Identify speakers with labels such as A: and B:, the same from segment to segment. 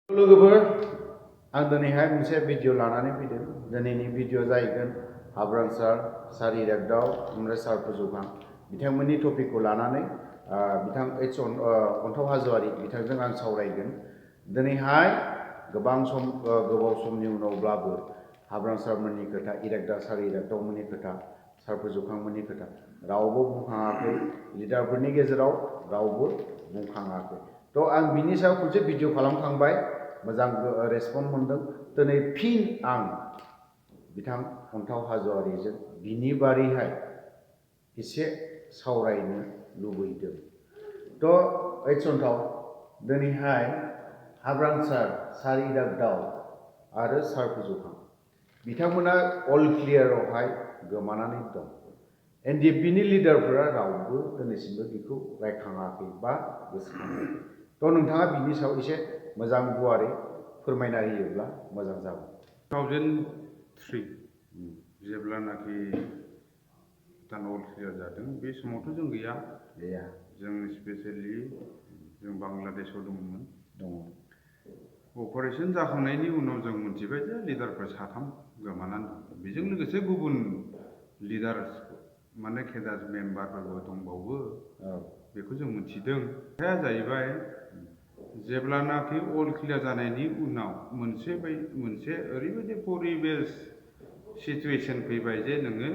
A: लोगोफोर आं दिनैहाय मोनसे भिडिअ लानानै फैदों। दिनैनि भिडिअ जाहैगोन हाब्रां सार, सार इरागदाव ओमफ्राय सार फुजौखां बिथांमोननि टपिकखौ लानानै बिथां एच अन्थाव हाज'वारि बिथांजों आं सावरायगोन। दिनैहाय गोबाव समनि उनावब्लाबो हाब्रां सारमोननि खोथा, सार इरागदावमोननि खोथा, सार फुजौखांमोननि खोथा रावबो बुंखाङाखै। लिडारफोरनि गेजेराव रावबो बुंखाङाखै। थ' आं बिनि सायाव खनसे भिडिअ खालामखांबाय, मोजां रेसपन्स मोनदों। दिनै फिन आं बिथां अन्थाव हाज'वारिजों बिनि बारैहाय एसे सावरायनो लुबैदों। थ' ओइस अन्थाव, दिनैहाय हाब्रां सार, सार इरागदाव आरो सार फुजौखां बिथांमोना अल क्लियारावहाय गोमानानै दं। एनडिएफबिनि लिडारफोरा रावबो दिनैसिमबो बेखौ रायखाङाखै बा गोसोखाङाखै। थ' नोंथाङा बिनि सायाव एसे मोजां गुवारै फोरमायना होयोब्ला मोजां जागोन।
B: 2003 जेब्लानाखि भुटान अल क्लियार जादों, बे समावथ' जों गैया। जों स्पेसियेलि जों बांलादेशआव दंमोन। अपारेशन जाखांनायनि उनाव जों मिथिबाय जे लिडारफोर 3 गोमानानै दं। बेजों लोगोसे गुबुन लिडार माने केडार मेम्बारफोरबो दंबावो, बेखौ जों मिथिदों। खोथाया जाहैबाय, जेब्लानाखि अल क्लियार जानायनि उनाव मोनसे ओरैबायदि परिबेस सिचुएशन फैबाय जे नोङो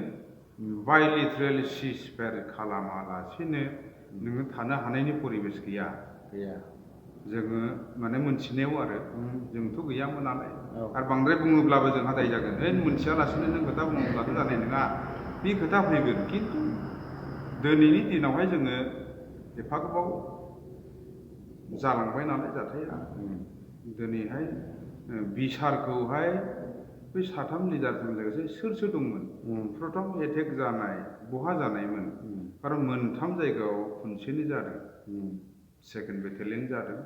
B: बायलेट्रेल सिजफायार खालामालासिनो नोङो थानो हानायनि परिबेस गैया। जोङो माने मोनथिनायाव आरो जोंथ' गैयामोन नालाय, आरो बांद्राय बुङोब्लाबो जोंहा दाय जागोन। मोनथियालासिनो नों खोथा बुङोब्लाथ' जानाय नङा, बे खोथा फैगोन। खिन्थु दिनैनि दिनावहाय जोङो एफा गोबाव जालांबाय नालाय जाथाया, दिनैहाय बिसारखौहाय बै 3 लिडारजों लोगोसे सोर दंमोन, प्रथम एटेक जानाय बहा जानायमोन? खारन 3 जायगायाव खनसेनो जादों। 2nd बेटेलियन जादों,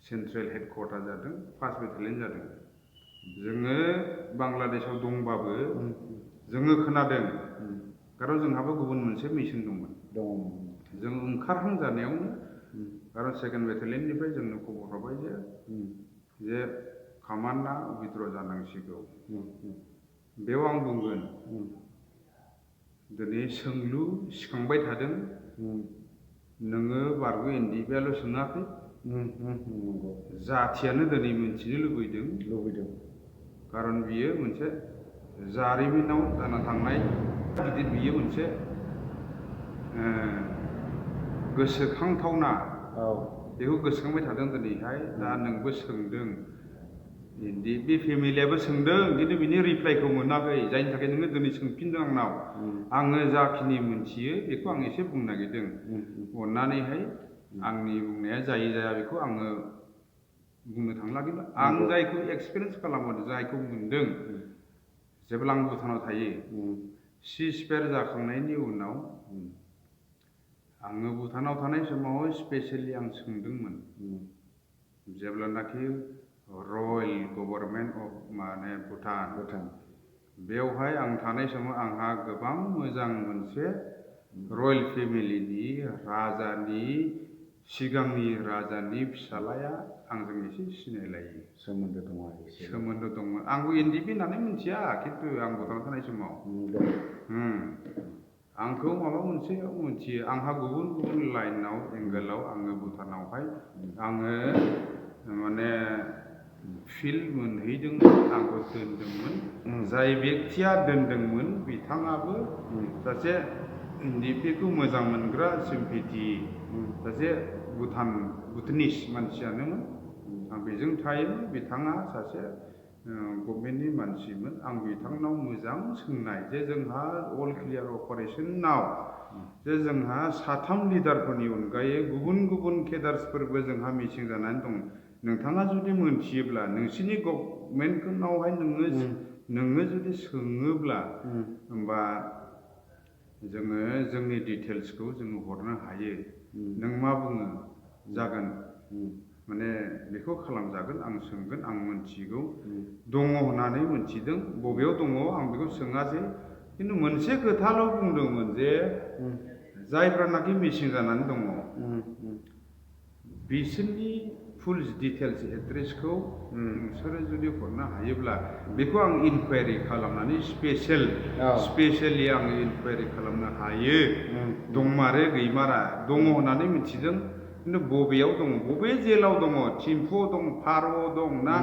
B: सेन्ट्रेल हेडक्वार्टार जादों, 1st बेटेलियन जादों। जोङो बांलादेशआव दंबाबो जोङो खोनादों, खारन जोंहाबो गुबुन मोनसे मिशन दंमोन। जों ओंखारहां जानायावनो खारन 2nd बेटेलियननिफ्राय जोंनो खबर हरबाय जे कामान्डआ उइथड्र जानांसिगौ। बेयाव आं बुंगोन, दिनै सोंलु सिखांबाय थादों। नोङो बारग' एनडिएफबिआल' सोङाखै, जाथियानो दिनै मिथिनो लुबैदों। खारन बियो मोनसे जारिमिनाव जाना थांनाय गिदिर, बियो मोनसे गोसोखांथावना। बेखौ गोसोखांबाय थादों दिनैहाय। दा नोंबो सोंदों, एनडिएफबि फेमिलियाबो सोंदों, खिन्थु बिनि रिप्लाइखौ मोनाखै। जायनि थाखाय नोङो दिनै सोंफिनदों आंनाव। आङो जाखिनि मोनथियो बेखौ आं एसे बुंनो नागिरदों। अननानैहाय आंनि बुंनाया जायो जाया बेखौ आङो बुंनो थांला, खिन्थु आं जायखौ एक्सपिरियेन्स खालामबोदों, जायखौ मोनदों, जेब्ला आं भुटानाव थायो, सिजफायार जाखांनायनि उनाव आङो भुटानाव थानाय समाव स्पेसियेलि आं सोंदोंमोन, जेब्लानाखि रयेल गभर्नमेन्ट अफ माने भुटान, बेवहाय आं थानाय समाव आंहा गोबां मोजां मोनसे रयेल फेमिलिनि राजानि, सिगांनि राजानि फिसालाया आंजों एसे सिनायलायो। सोमोन्दो दंमोन। आंबो एनडिएफबि होननानै मिथिया, खिन्थु आं भुटानाव थानाय समाव आंखौ माबा मोनसे मिथियो। आंहा गुबुन लाइनाव, एंगेलाव आङो भुटानावहाय आङो माने फिल्ड मोनहैदोंमोन, आंखौ दोनदोंमोन। जाय बेक्तिया दोनदोंमोन बिथाङाबो सासे एनडिएफबिखौ मोजां मोनग्रा, सिम्पेथि सासे भुटानिस मानसियानोमोन। आं बेजों थायोमोन। बिथाङा सासे गभर्नमेन्टनि मानसिमोन। आं बिथांनाव मोजां सोंनाय जे जोंहा अल क्लियार अपारेशनाव जे जोंहा 3 लिडारफोरनि अनगायै गुबुन केडार्सफोरबो जोंहा मिसिं जानानै दं। नोंथाङा जुदि मोनथियोब्ला, नोंसिनि गभर्नमेन्टनावहाय नोङो जुदि सोङोब्ला, होमबा जोङो जोंनि डिटेल्सखौ जोङो हरनो हायो। नों मा बुङो? जागोन, माने बेखौ खालामजागोन। आं सोंगोन, आं मोनथिगौ दङ होननानै मोनथिदों। बबेयाव दङ आं बेखौ सोङासै, खिन्थु मोनसे खोथाल' बुंदोंमोन जे जायफ्रानाखि मिसिं जानानै दङ, बिसोरनि फुल डिटेल्स एड्रेसखौ नोंसोरो जुदि हरनो हायोब्ला बेखौ आं इनकुवारि खालामनानै स्पेसियेलि आं इनकुवारि खालामनो हायो दंमारो गैमारा दङ होननानै मिथिदों खिन्थु बबेयाव दङ बबे जेलाव दङ थिम्फुआव दं फार'आव दं ना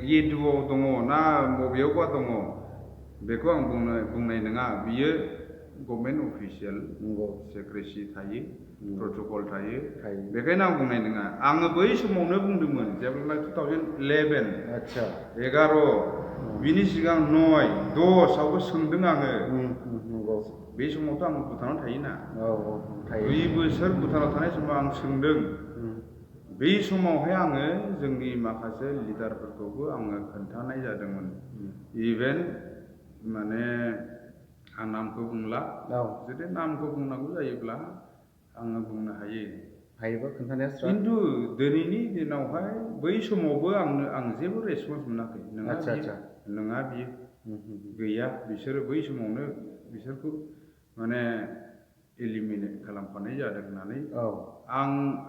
B: गेदुआव दङ ना बबेयावबा दङ बेखौ आं बुंनाय नङा बियो गभर्नमेन्ट अफिसियेल सेक्रेसि थायो प्रट'कल थायो बेखायनो आं बुंनाय नङा आङो बै समावनो बुंदोंमोन जेब्ला 2011
A: आच्छा
B: 11 बिनि सिगां 9 10आवबो सोंदों आङो बे समावथ' आं भुटानाव थायोना 2 बोसोर भुटानाव थानाय समाव आं सोंदों बै समावहाय आङो जोंनि माखासे लिडारफोरखौबो आङो खोन्थानाय जादोंमोन इभेन माने आं नामखौ बुंला जुदि नामखौ बुंनांगौ जायोब्ला आङो बुंनो हायोबा
A: खोन्थानाया
B: खिन्थु दिनैनि दिनावहाय बै समावबो आं जेबो रेसपन्स मोनाखै नङा बियो गैया बिसोरो बै समावनो बिसोरखौ माने एलिमिनेट खालामफानाय जादों होननानै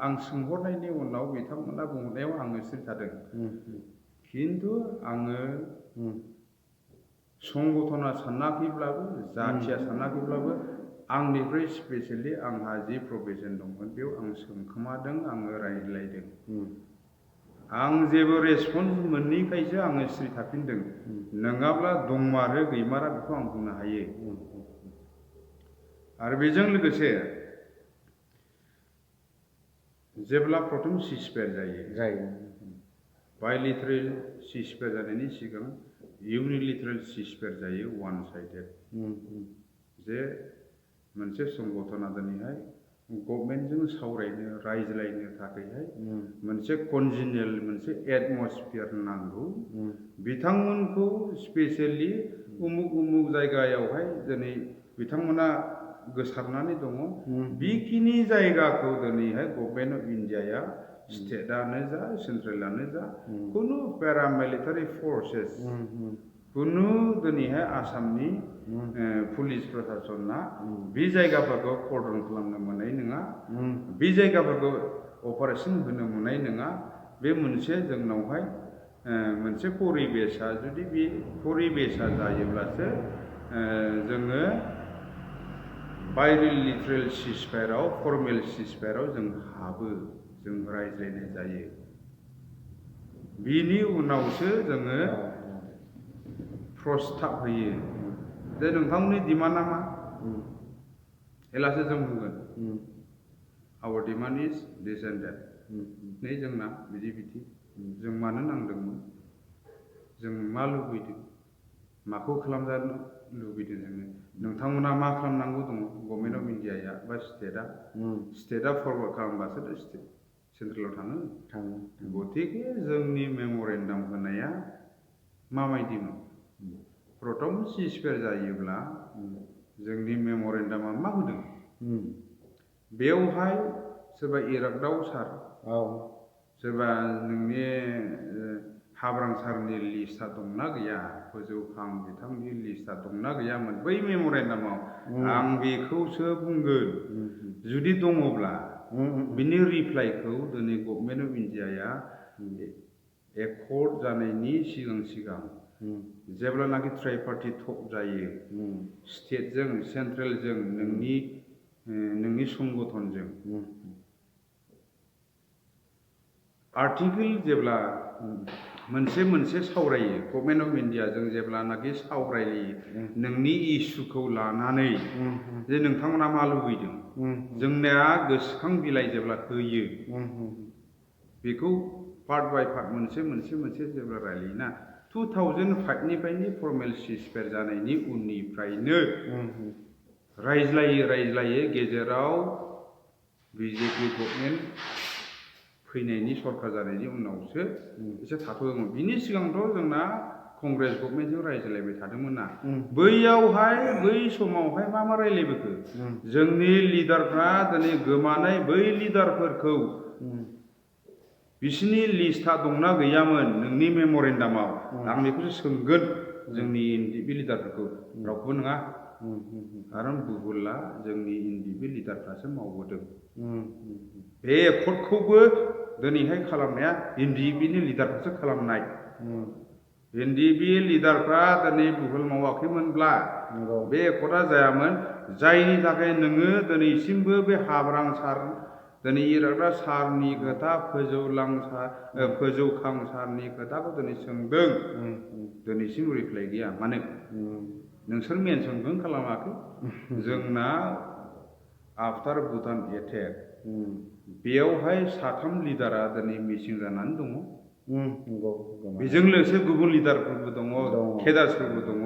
B: आं सोंहरनायनि उनाव बिथांमोना बुंहरनायाव आङो सिरि थादों खिन्थु आङो संगठना सानाखैब्लाबो जाथिया सानाखैब्लाबो आंनिफ्राय स्पेसियेलि आंहा जि प्रफेसन दंमोन बेयाव आं सोंखोमादों आङो रायज्लायदों आं जेबो रेसपन्स मोनैखायसो आङो सिरि थाफिनदों नङाब्ला दंमारो गैमारा बेखौ आं बुंनो हायो आरो बेजों लोगोसे जेब्ला प्रथम सिजफायार जायो बायलेटारेल सिजफायार जानायनि सिगां इउनिलेटारेल सिजफायार जायो वान साइडेड जे मोनसे संगठना दिनैहाय गभर्नमेन्टजों सावरायनो रायज्लायनो थाखायहाय मोनसे कनजिनियेल मोनसे एटमस्फियार नांगौ बिथांमोनखौ स्पेसियेलि उमुक जायगायावहाय दिनै बिथांमोना गोसारनानै दङ बेखिनि जायगाखौ दिनैहाय गभर्नमेन्ट अफ इन्डियाया स्टेटआनो जा सेन्ट्रेलानो जा खुनु पेरामिलिटारि फर्सेस खुनु दिनैहाय आसामनि पुलिस प्रसासना बे जायगाफोरखौ कर्डन खालामनो मोननाय नङा बे जायगाफोरखौ अपारेसन होनो मोननाय नङा बे मोनसे जोंनावहाय मोनसे परिबेसा जुदि बे परिबेसा जायोब्लासो जोङो बायलेटारेल सिजफायाराव फर्मेल सिजफायाराव जों हाबो जों रायज्लायनाय जायो बिनि उनावसो जोङो प्रस्ताब होयो जे नोंथांमोननि डिमान्डआ मा हेलासो जों बुंगोन our demand is this and that नै जोंना बिदि जों मानो नांदोंमोन जों मा लुबैदों माखौ खालामजानो लुबैदों जोङो नोंथांमोना मा खालामनांगौ दङ गभर्नमेन्ट अफ इन्डियाया बा स्टेटआ फरवार्ड खालामबासो स्टेट सेन्ट्रेलाव थाङो गतिके जोंनि मेमरेन्डाम होनाया माबायदिमोन प्रथम सिजफायार जायोब्ला जोंनि मेमरेन्डामा मा होदों बेवहाय सोरबा इरागदाव सार सोरबा नोंनि हाब्रां सारनि लिस्टआ दंना गैया फोजौखां बिथांनि लिस्टआ दंना गैयामोन बै मेमरेन्डामाव आं बेखौसो बुंगोन जुदि दङब्ला बिनि रिप्लाइखौ दिनै गभर्नमेन्ट अफ इन्डियाया एकर्ड जानायनि सिगां जेब्लानाखि ट्राइपार्टि टक जायो स्टेटजों सेन्ट्रेलजों नोंनि संगठनजों आर्टिकेल जेब्ला मोनसे सावरायो गभर्नमेन्ट अफ इन्डियाजों जेब्लानाखि सावरायो नोंनि इस्युखौ लानानै जे नोंथांमोना मा लुबैदों जोंनिया गोसोखां बिलाइ जेब्ला होयो बेखौ पार्ट बाय पार्ट मोनसे जेब्ला रायलायोना 2005निफ्रायनो फर्मेल सिजफायार जानायनि उननिफ्रायनो रायज्लायै गेजेराव बिजेपि गभर्नमेन्ट फैनायनि सरकार जानायनि उनावसो एसे थाथ'दोंमोन बिनि सिगांथ' जोंना कंग्रेस गभर्नमेन्टजों रायज्लायबाय थादोंमोन ना बैयावहाय बै समावहाय मा रायज्लायबोखो जोंनि लिडारफ्रा दिनै गोमानाय बै लिडारफोरखौ बिसिनि लिस्टआ दंना गैयामोन नोंनि मेमरेन्डामाव आं बेखौसो सोंगोन जोंनि एनडिपि लिडारफोरखौ रावखौबो नङा खारन बुहुला जोंनि एनडिपि लिडारफ्रासो मावबोदों बे एकर्डखौबो दिनैहाय खालामनाया एनडिएफबिनि लिडारफोरसो खालामनाय एनडिएफबि लिडारफ्रा दिनै भुल मावाखैमोनब्ला बे एकर्डआ जायामोन जायनि थाखाय नोङो दिनैसिमबो बे हाब्रां सार दिनै इराग्दाव सारनि खोथा फोजौखां सारनि खोथाखौ दिनै सोंदों दिनैसिम रिप्लाइ गैया मानो नोंसोर मेनसनखौनो खालामाखै जोंना आफ्टार भुटान एटेक बेयावहाय 3 लिडारा दिनै मिसिं जानानै दङ बेजों लोगोसे गुबुन लिडारफोरबो दङ केडार्सफोरबो दङ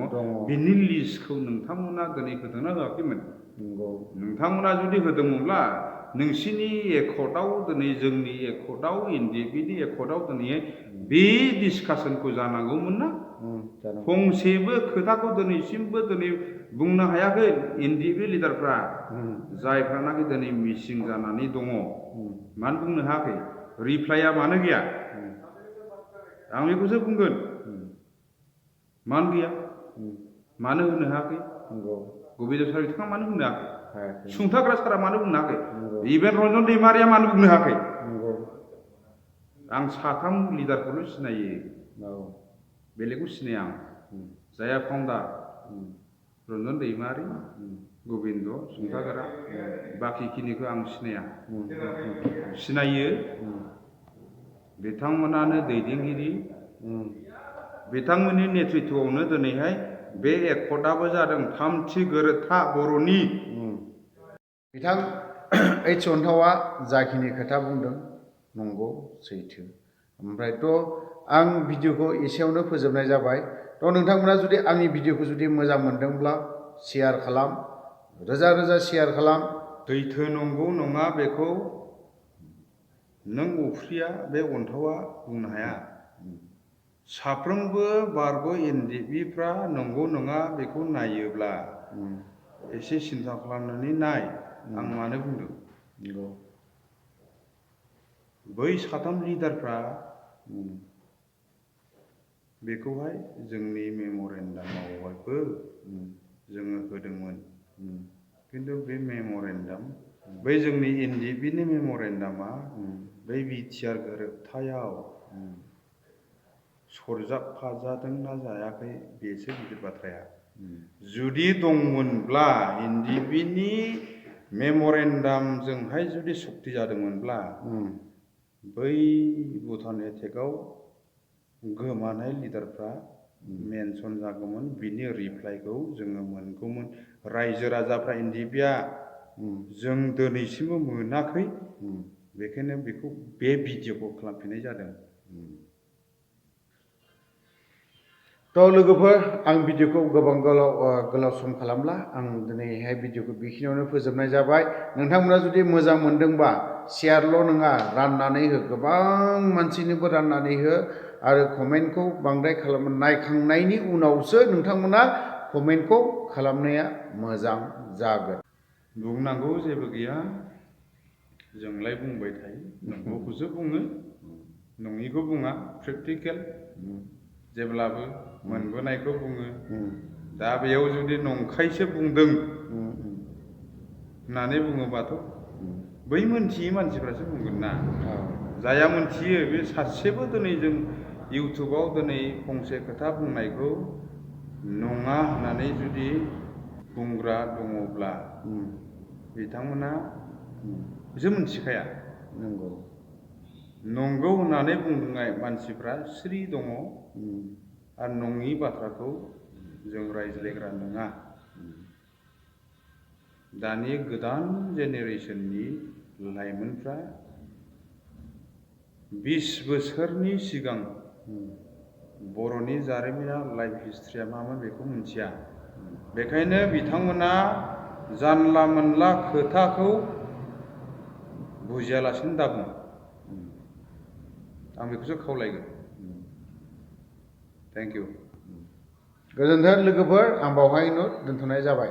B: बिनि लिस्टखौ नोंथांमोना दिनै होदोंना होआखैमोन नोंथांमोना जुदि होदोंमोनब्ला नोंसिनि एकर्डआव दिनै जोंनि एकर्डआव एनडिएफबिनि एकर्डआव दिनै बे डिसकासनखौ जानांगौमोन ना फंसेबो खोथाखौ दिनैसिमबो दिनै बुंनो हायाखै एनडिएफबि लिडारफ्रा जायफ्रानाखि दिनै मिसिं जानानै दङ मानो बुंनो हायाखै रिप्लाइआ मानो गैया आं बेखौसो बुंगोन मानो गैया मानो होनो हायाखै गबिन्द सार बिथाङा मानो बुंनो हायाखै सुंथाग्रा सारा मानो बुंनो हायाखै इभेन रन्जन दैमारिया मानो बुंनो हायाखै आं 3 लिडारखौल' सिनायो बेलेगखौ सिनाया आं जाया फाउन्डार रन्जन दैमारि गबिन्द सुंथाग्रा बाखिखिनिखौ आं सिनाया सिनायो बिथांमोनानो दैदेनगिरि बिथांमोननि नेतृत्वआवनो दिनैहाय बे एकर्डआबो जादों थामथि गोरोबथा बर'नि
A: बिथां एच अन्थावा जाखिनि खोथा बुंदों नंगौ सैथो ओमफ्रायथ' आं भिडिअखौ एसेयावनो फोजोबनाय जाबाय थ' नोंथांमोना जुदि आंनि भिडिअखौ जुदि मोजां मोनदोंब्ला शेयार खालाम रोजा रोजा शेयार खालाम
B: सैथो नंगौ नङा बेखौ नों अफ्रिया बे अन्थावा बुंनो हाया साफ्रोमबो बारग' एनडिएफबिफ्रा नंगौ नङा बेखौ नायोब्ला एसे सिन्था खालामनानै नाय आं मानो बुंदों बै 3 लिडारफ्रा बेखौहाय जोंनि मेम'रेन्डामावहायबो जोङो होदोंमोन खिन्थु बे मेम'रेन्डाम बै जोंनि एनडिएफबिनि मेम'रेन्डामा बै बिटिआर गोरोबथायाव सरजाबफाजादोंना जायाखै बेसो गिदिर बाथ्राया जुदि दंमोनब्ला एनडिएफबिनि मेम'रेन्डामजोंहाय जुदि सक्ति जादोंमोनब्ला बै भुटान एटेकआव गोमानाय लिडारफ्रा मेनसन जागौमोन बिनि रिप्लाइखौ जोङो मोनगौमोन रायजो राजाफ्रा एनडिएफबिआ जों दिनैसिमबो मोनाखै बेखायनो बेखौ बे भिडिअखौ खालामफिननाय जादों
A: थ' लोगोफोर आं भिडिअखौ गोलाव सम खालामला आं दिनैहाय भिडिअखौ बेखिनियावनो फोजोबनाय जाबाय नोंथांमोना जुदि मोजां मोनदोंबा शेयारल' नङा राननानै हो गोबां मानसिनोबो राननानै हो आरो कमेन्टखौ बांद्राय नायखांनायनि उनावसो नोंथांमोना कमेन्टखौ खालामनाया मोजां जागोन
B: बुंनांगौ जेबो गैया जोंलाय बुंबाय थायो नंगौखौसो बुङो नङिखौ बुङा प्रेक्टिकेल जेब्लाबो मोनबोनायखौ बुङो दा बेयाव जुदि नंखायसो बुंदों होननानै बुङोबाथ' बै मोनथियै मानसिफ्रासो बुंगोन ना जाया मोनथियो बे सासेबो दिनै जों इउटुबाव दिनै फंसे खोथा बुंनायखौ नङा होननानै जुदि बुंग्रा दङब्ला बिथांमोना बिसोर मोनथिखाया नंगौ होननानै बुंनाय मानसिफ्रा स्रि दङ आरो नङि बाथ्राखौ जों रायज्लायग्रा नङा दानि गोदान जेनेरेसननि लाइमोनफ्रा 20 बोसोरनि सिगां बर'नि जारिमिना लाइफ हिस्ट्रिया मामोन बेखौ मिथिया बेखायनो बिथांमोना जानला मोनला खोथाखौ बुजियालासिनो दाबुं आं बेखौसो खावलायगोन थेंक इउ
A: गोजोन्थों लोगोफोर आं बावहायनो दोनथ'नाय जाबाय